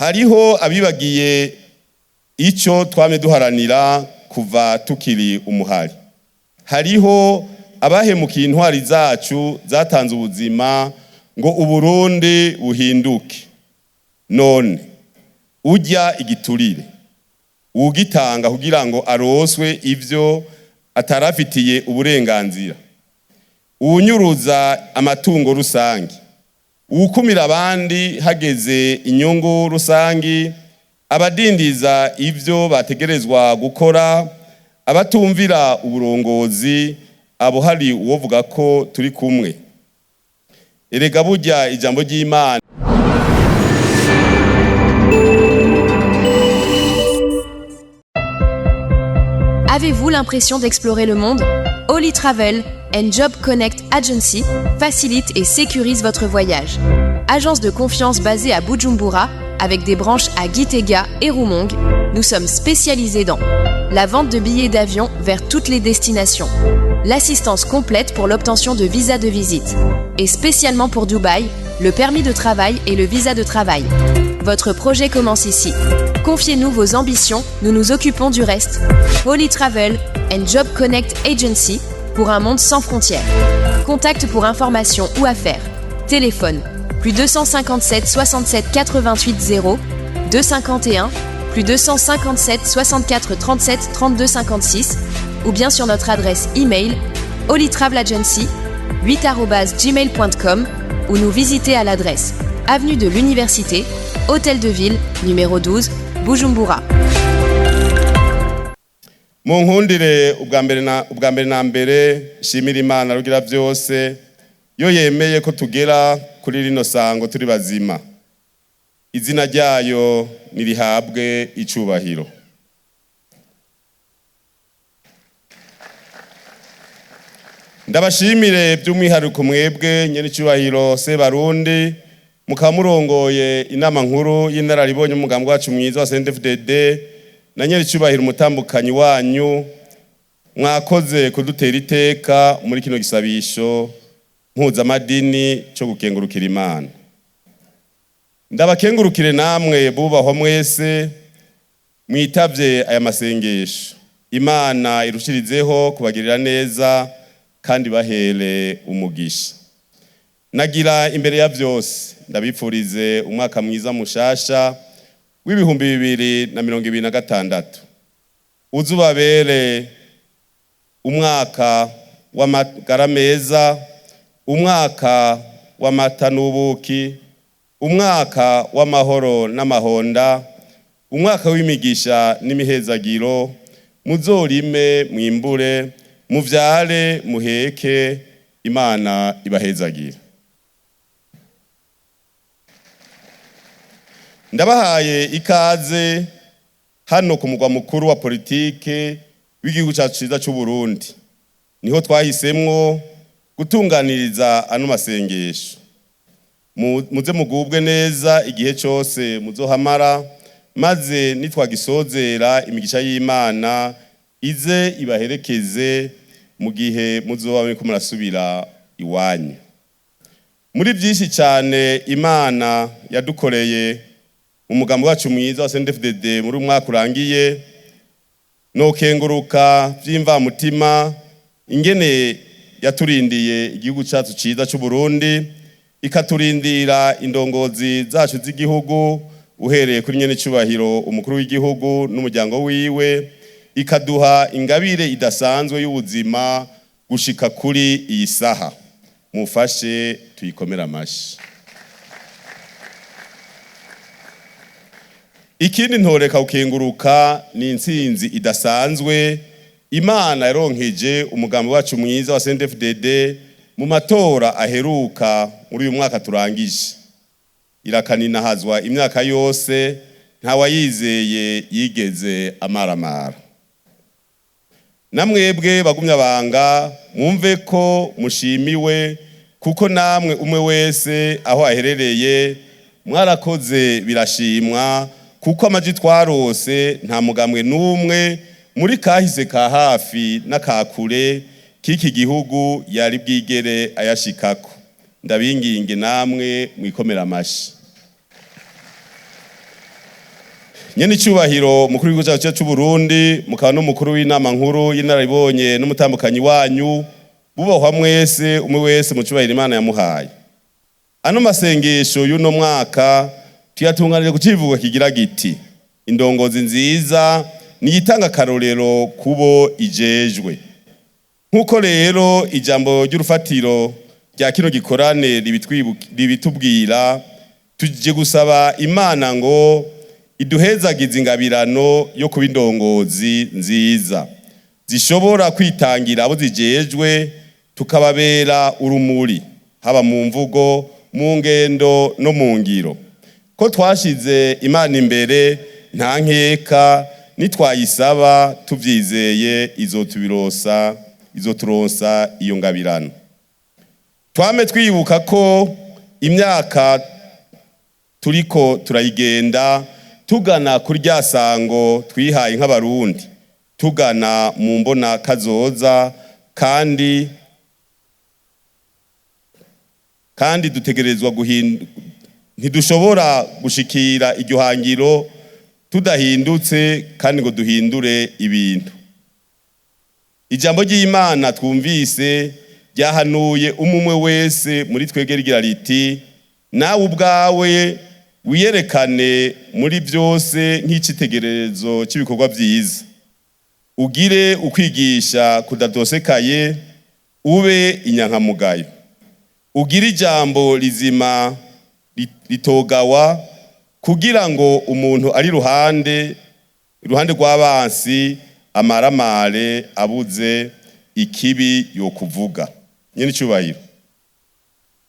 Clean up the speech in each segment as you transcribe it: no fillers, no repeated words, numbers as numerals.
Hariho abibagiye icyo twamye duharanira kuva tukiri umuhari. Hariho abahemukiye intwari zacu zatanze ubuzima ngo Uburundi buhinduke. None urya igiturire, uwugitanga kugira ngo aroswe ivyo atarafitiye uburenganzira, uwunyuruza amatungo rusangi, uwukumira abandi hageze inyungu rusangi, abadindiza ivyo bategerezwa gukora, abatumvira uburongozi, abo hari uwovuga ko turi kumwe? Erega burya ijambo ry'Imana. Avez-vous l'impression d'explorer le monde? Holy Travel and Job Connect Agency facilite et sécurise votre voyage. Agence de confiance basée à Bujumbura, avec des branches à Gitega et Rumonge, nous sommes spécialisés dans la vente de billets d'avion vers toutes les destinations, l'assistance complète pour l'obtention de visas de visite, et spécialement pour Dubaï, le permis de travail et le visa de travail. Votre projet commence ici. Confiez-nous vos ambitions, nous nous occupons du reste. Holy Travel and Job Connect Agency pour un monde sans frontières. Contact pour information ou affaires. Téléphone plus 257 67 88 0 251 plus 257 64 37 32 56 ou bien sur notre adresse email holytravelagency 8@gmail.com ou nous visiter à l'adresse avenue de l'Université, Hôtel de Ville, numéro 12, Bujumbura. Mu nkundire ubwa mbere na mbere nshimira Imana Rugira byose, yo yemeye ko tugera kuri rino sango turi bazima. Izina ryayo nirihabwe icubahiro. Ndabashimire by'umwihariko mwebwe nyene icubahiro Sebarundi, mukaba murongoye inama nkuru y'inararibonye umugambi wacu mwiza wa CNDD-FDD, na nyene icubahiro umutambukanyi wanyu. Mwakoze kudutera iteka muri kino gisabisho mpuzamadini cyo gukengurukira Imana. Ndabakengurukire namwe bubahwa mwese mwitavye aya masengesho. Imana irushirizeho kubagirira neza kandi bahere umugisha. Nagira imbere ya byose ndabipfurize umwaka mwiza mushasha w'2026, uzubabere umwaka w'amagara meza, umwaka w'amata n'ubuki, umwaka w'amahoro n'amahonda, umwaka w'imigisha n'imihezagiro. Muzorime mwimbure, muvyare muheke. Imana ibahezagire. Ndabahaye ikaze hano ku mugwa mukuru wa politike w'igihugu cyacu cyiza cy'u Burundi. Niho twahisemwo gutunganiriza ano masengesho. Muze mugubwe neza igihe cyose muzohamara, maze nitwagisozera imigisha y'Imana ize ibaherekeze mu gihe muzoba muriko murasubira iwanyu. Muri byinshi cyane Imana yadukoreye mu mugambi wacu mwiza wa CNDD-FDD muri uyu mwaka urangiye, nokenguruka by'imvamutima ingene yaturindiye igihugu cyacu cyiza cy'u Burundi, ikaturindira indongozi zacu z'igihugu, uhereye kuri nyene icubahiro umukuru w'igihugu n'umuryango wiwe, ikaduha ingabire idasanzwe y'ubuzima gushika kuri iyi saha. Mufashe tuyikomere amashi. Ikindi ntoreka gukenguruka ni intsinzi idasanzwe Imana yaronkeje umugambi wacu mwiza wa CNDD-FDD mu matora aheruka muri uyu mwaka turangije. Irakaninahazwa imyaka yose, ntawayizeye yigeze amaramara. Namwebwe bagumya banga, mwumve ko mushimiwe, kuko namwe umwe wese aho aherereye mwarakoze birashimwa, kuko amaji twarose nta mugambwe n'umwe muri kahise ka hafi n'akakure k'iki gihugu yari bwigere ayashikako. Ndabinginge namwe mwikomera amashi. Nyene icyubahiro mukuru w'igihugu cyacu cy'u Burundi, mukaba n'umukuru w'inama nkuru y'inararibonye n'umutambukanyi wanyu, bubahwa mwese, umwe wese mu cyubahiro Imana yamuhaye. Ano masengesho y'uno mwaka tuyatunganije ku civugo kigira giti: indongozi nziza niyitanga akarorero kubo ijejwe. Nk'uko rero ijambo ry'urufatiro rya kino gikorane ribitubwira, tuje gusaba Imana ngo iduhezagize ingabirano yo kuba indongozi nziza zishobora kwitangira abo zijejwe, tukababera urumuri haba mu mvugo, mu ngendo no mu ngiro. Ko twashize Imana imbere, nta nkeka nitwayisaba tuvyizeye izotubirosa, izoturonsa iyo ngabirano. Twame twibuka ko imyaka turiko turayigenda tugana kuri rya sango twihaye nk'Abarundi, tugana mu mbona kazoza, kandi dutegerezwa guhinduka. Ntidushobora gushikira iryo hangiro tudahindutse kandi ngo duhindure ibintu. Ijambo ry'Imana twumvise ryahanuye umumwe wese muri twebwe rigira riti: nawe ubwawe wiyerekane muri byose nk'icitegererezo cy'ibikorwa byiza, ugire ukwigisha kudatosekaye, ube inyankamugayo, ugire ijambo rizima ritogawa, kugira ngo umuntu ari iruhande rw'abansi amaramare abuze ikibi yo kuvuga. Nyene icyubahiro,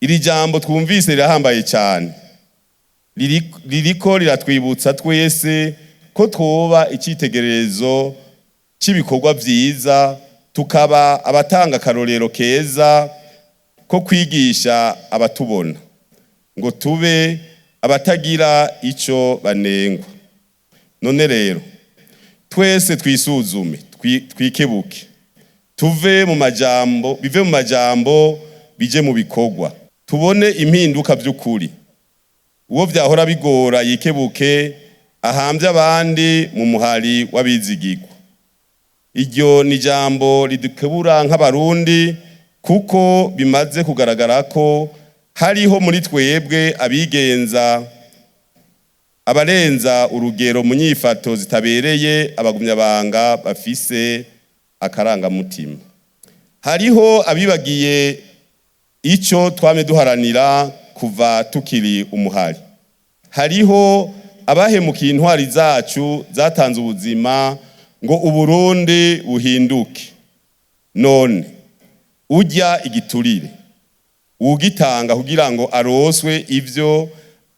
iri jambo twumvise rirahambaye cyane, ririko riratwibutsa twese ko twoba icyitegererezo cy'ibikorwa byiza, tukaba abatanga akarorero keza ko kwigisha abatubona, ngo tube abatagira ico banengwa. None rero twese twisuzume, twikebuke, tuve mu majambo, bive mu majambo bije mu bikorwa, tubone impinduka by'ukuri. Uwo vyahora bigora yikebuke, ahambye abandi mu muhari w'abizigirwa. Iryo ni ijambo ridukebura nk'Abarundi, kuko bimaze kugaragara ko hariho muri twebwe abigenza abarenza urugero mu nyifato zitabereye abagumyabanga bafise akarangamutima. Hariho abibagiye ico twamye duharanira kuva tukiri umuhari. Hariho abahemukiye intwari zacu zatanze ubuzima ngo Uburundi buhinduke. None urya igiturire, ugitanga kugira ngo aroswe ivyo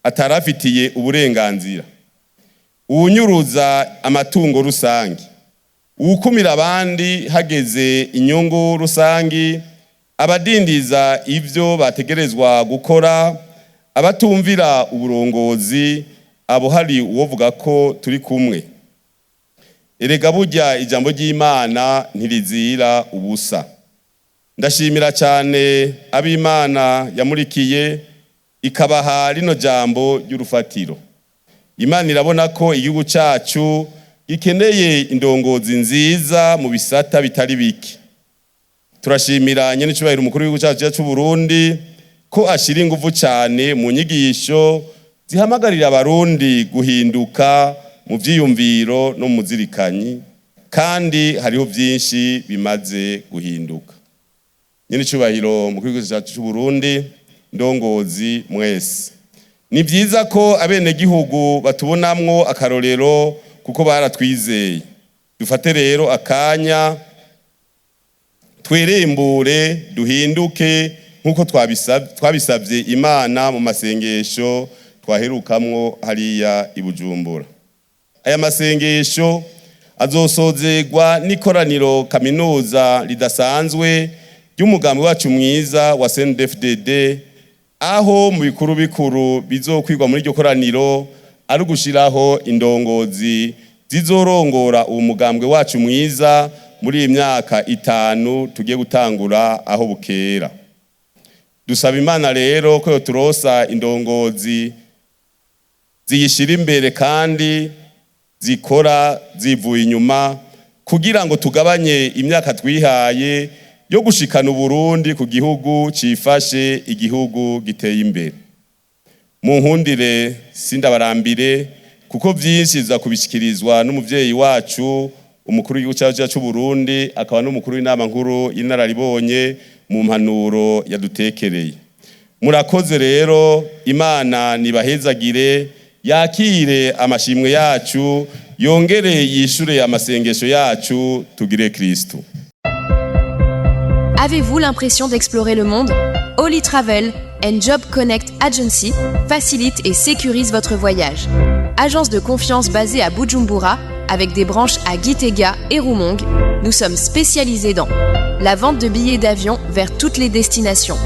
atarafitiye uburenganzira, uwunyuruza amatungo rusangi, uwukumira abandi hageze inyungu rusangi, abadindiza ivyo bategerezwa gukora, abatumvira uburongozi, abo hari uwovuga ko turi kumwe? Erega burya ijambo ry'Imana ntirizira ubusa. Ndashimira cyane ab'Imana yamurikiye ikabaha rino jambo ry'urufatiro. Imana irabona ko igihugu cyacu gikeneye indongozi nziza mu bisata bitari bike. Turashimira nyene icubahiro umukuru w'igihugu cyacu cy'u Burundi ko ashira ingufu cyane mu nyigisho zihamagarira Abarundi guhinduka mu vyiyumviro no mu muzirikanyi, kandi hariho byinshi bimaze guhinduka. Nyene icubahiro umukuru w'igihugu cyacu cy'u Burundi, ndongozi mwese, ni byiza ko abenegihugu batubonamwo akarorero kuko baratwizeye. Dufate rero akanya twerembure, duhinduke nk'uko twabisabye Imana mu masengesho twaherukamwo hariya i Bujumbura. Aya masengesho azosozegwa n'ikoraniro kaminuza ridasanzwe ry'umugambi wacu mwiza wa CNDD-FDD, aho mu bikuru bikuru bizokwigwa muri iryo koraniro ari ugushiraho indongozi zizorongora uwo mugambwe wacu mwiza muri iyi myaka 5 tugiye gutangura aho bukera. Dusaba Imana rero ko yoturosa indongozi ziyishira imbere kandi zikora zivuye inyuma kugira ngo tugabanye imyaka twihaye yo gushikana Uburundi ku gihugu cifashe, igihugu giteye imbere. Mu nkundire sindabarambire, kuko vyinshi biza kubishikirizwa n'umuvyeyi wacu, umukuru w'igihugu cyacu cy'u Burundi, akaba n'umukuru w'inama nkuru y'inararibonye, mu mpanuro yadutekereye. Murakoze rero, Imana nibahezagire, yakire amashimwe yacu, yongere yishure amasengesho yacu. Tugire Kristo. Avez-vous l'impression d'explorer le monde? Holy Travel and Job Connect Agency facilite et sécurise votre voyage. Agence de confiance basée à Bujumbura, avec des branches à Gitega et Rumonge, nous sommes spécialisés dans la vente de billets d'avion vers toutes les destinations,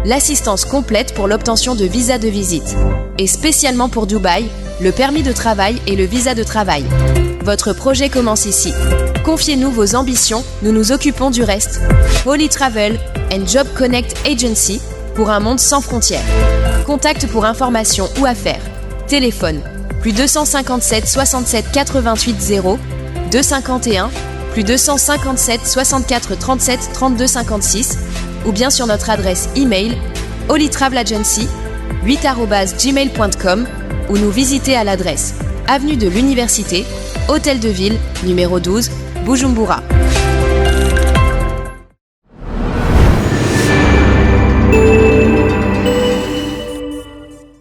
l'assistance complète pour l'obtention de visas de visite, et spécialement pour Dubaï, le permis de travail et le visa de travail. Votre projet commence ici. Confiez-nous vos ambitions, nous nous occupons du reste. Holy Travel and Job Connect Agency pour un monde sans frontières. Contact pour information ou affaires. Téléphone +257 67 88 0 251 +257 64 37 32 56 ou bien sur notre adresse email holytravelagency 8@gmail.com ou nous visiter à l'adresse avenue de l'Université, Hôtel de Ville, numéro 12, Bujumbura.